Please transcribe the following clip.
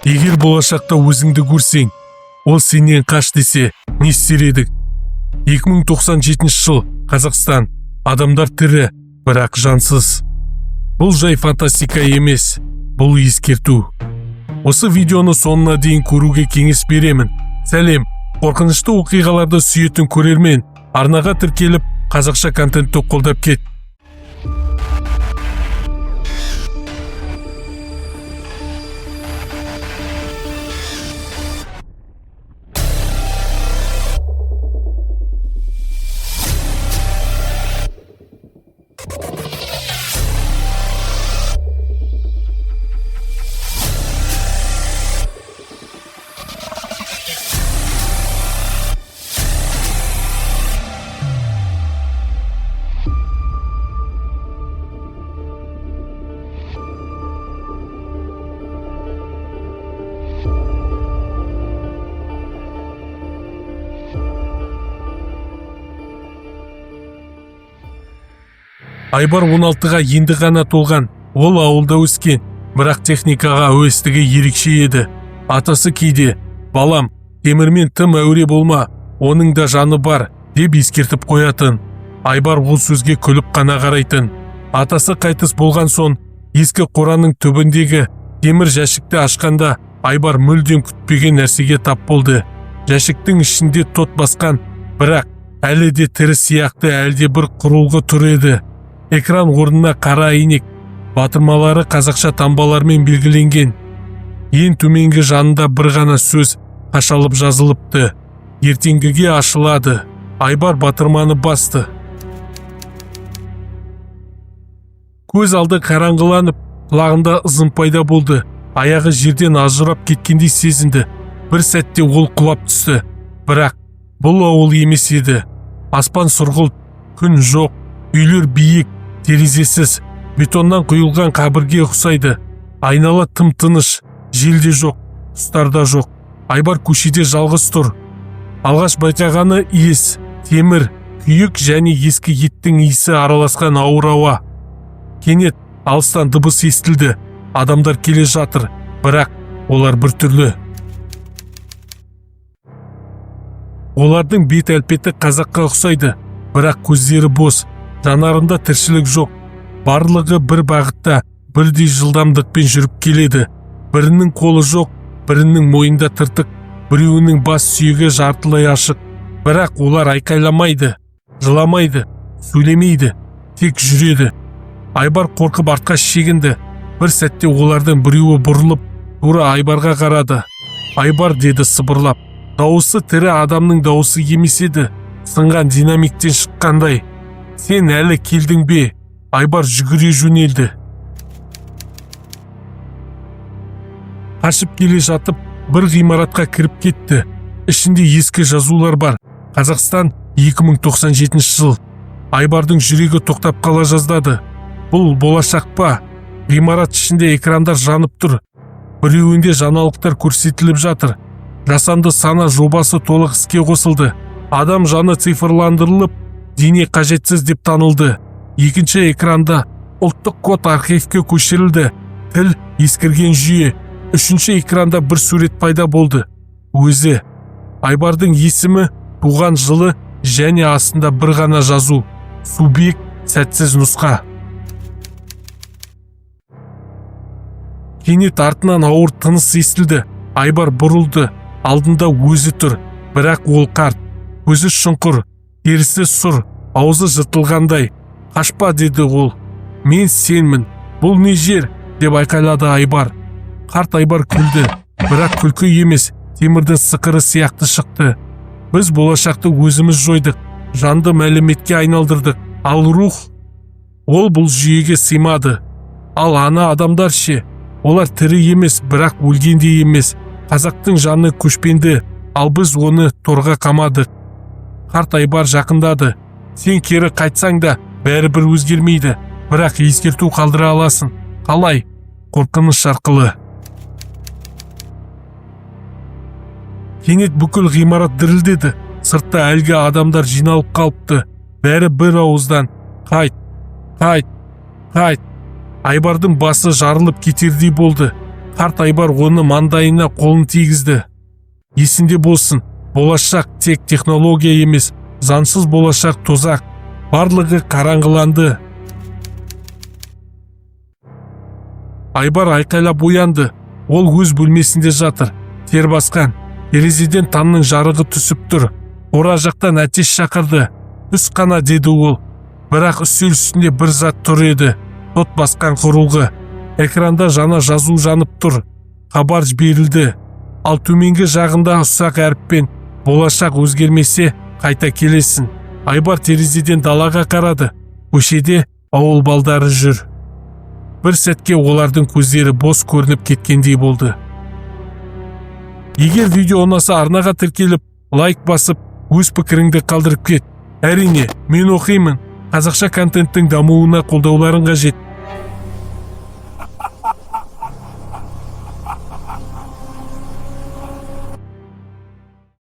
Егер болашақта өзіңді көрсең, ол сенен қаш десе, не істер едің? 2097 жыл, Қазақстан. Адамдар тірі, бірақ жансыз. Бұл жай фантастика емес, бұл ескерту. Осы видеоны соңына дейін көруге кеңес беремін. Сәлем, қорқынышты оқиғаларды сүйетін көрермен, арнаға тіркеліп, қазақша контентті қолдап кет. Айбар 16-ға енді ғана толған. Ол ауылда өскен, бірақ техникаға әуестігі ерекше еді. Атасы кейде: «Балам, темірмен тым әуре болма, оның да жаны бар», деп ескертіп қоятын. Айбар ол сөзге күліп қана қарайтын. Атасы қайтыс болған соң, ескі қораның түбіндегі темір жәшікті ашқанда Айбар мүлдем күтпеген нәрсеге тап болды. Жәшіктің ішінде тот басқан, бірақ әлі де тірі сияқты әлде бір құрылғы тұр еді. Экран орнына қара әйнек, батырмалары қазақша таңбалармен белгіленген. Ең төменгі жанында бір ғана сөз қашалып жазылыпты: «Ертеңгіге ашылады». Айбар батырманы басты. Көз алды қараңғыланып, құлағында ызың пайда болды. Аяғы жерден ажырап кеткендей сезінді. Бір сәтте ол құлап түсті. Бірақ бұл ауыл емес еді. Аспан сұрғылт, күн жоқ, үйлер биік, терезесіз, бетоннан құйылған қабірге ұқсайды. Айнала тым тыныш, жел де жоқ, құстар да жоқ. Айбар көшеде жалғыз тұр. Алғаш байқағаны иіс: темір, күйік және ескі еттің иісі араласқан ауыр ауа. Кенет алыстан дыбыс естілді. Адамдар келе жатыр, бірақ олар біртүрлі. Олардың бет әлпеті қазаққа ұқсайды, бірақ көздері бос, жанарында тіршілік жоқ. Барлығы бір бағытта, бірдей жылдамдықпен жүріп келеді. Бірінің қолы жоқ, бірінің мойнында тыртық, біреуінің бас сүйегі жартылай ашық. Бірақ олар айқайламайды, жыламайды, сөйлемейді, тек жүреді. Айбар қорқып артқа шегінді. Бір сәтте олардың біреуі бұрылып, тура Айбарға қарады. «Айбар», – деді сыбырлап. Дауысы тірі адамның дауысы емес еді, сынған динамиктен шыққандай. «Сен әлі келдің бе?» Айбар жүгіре жөнелді. Қашып келе жатып, бір ғимаратқа кіріп кетті. Ішінде ескі жазулар бар: Қазақстан, 2097 жыл. Айбардың жүрегі тоқтап қала жаздады. Бұл болашақ па? Ғимарат ішінде экрандар жанып тұр. Біреуінде жаңалықтар көрсетіліп жатыр. Жасанды сана жобасы толық іске қосылды. Адам жаны цифрландырылып, дене қажетсіз деп танылды. Екінші экранда ұлттық код архивке көшірілді. Тіл ескірген жүйе. Үшінші экранда бір сурет пайда болды. Өзі. Айбардың есімі, туған жылы және астында бір ғана жазу: субъект, сәтсіз нұсқа. Кенет артынан ауыр тыныс естілді. Айбар бұрылды. Алдында өзі тұр, бірақ ол қарт. Көзі шұңқыр, терісі сұр, аузы жыртылғандай. «Қашпа», – деді ол. «Мен сенмін». «Бұл не жер?» – деп айқайлады Айбар. Қарт Айбар күлді, бірақ күлкі емес, темірдің сықыры сияқты шықты. «Біз болашақты өзіміз жойдық, жанды мәліметке айналдырдық, ал рух, ол бұл жүйеге сыймады. Ал ана адамдар ше? Олар тірі емес, бірақ өлген де емес. Қазақтың жаны көшпенді, ал біз оны торға қамадық». Қарт Айбар жақындады. «Сен кері қайтсаң да, бәрібір өзгермейді, бірақ ескерту қалдыра аласың». «Қалай?» «Қорқыныш арқылы». Кенет бүкіл ғимарат дірілдеді. Сыртта әлгі адамдар жиналып қалыпты. Бәрі бір ауыздан: «Қайт, қайт, қайт!» Айбардың басы жарылып кетердей болды. Қарт Айбар оны маңдайына қолын тигізді. Есінде болсын, болашақ тек технология емес, заңсыз болашақ тозақ. Барлығы қараңғыланды. Айбар айқайлап оянды. Ол өз бөлмесінде жатыр, тер басқан. Терезеден таңның жарығы түсіп тұр. Қора жақтан әтеш шақырды. «Түс қана», – деді ол. Бірақ үстел үстінде бір зат тұр еді. Тот басқан құрылғы. Экранда жаңа жазу жанып тұр. Хабар жіберілді. Ал төменгі жағында ұсақ әріппен: «Болашақ өзгермесе, қайта келесің». Айбар терезеден далаға қарады. Көшеде ауыл балдары жүр. Бір сәтке олардың көздері бос көрініп кеткендей болды. Егер видео ұнаса, арнаға тіркеліп, лайк басып, өз пікіріңді қалдырып кет. Әрине, мен оқимын. Қазақша контенттің дамуына қолдауларың қажет.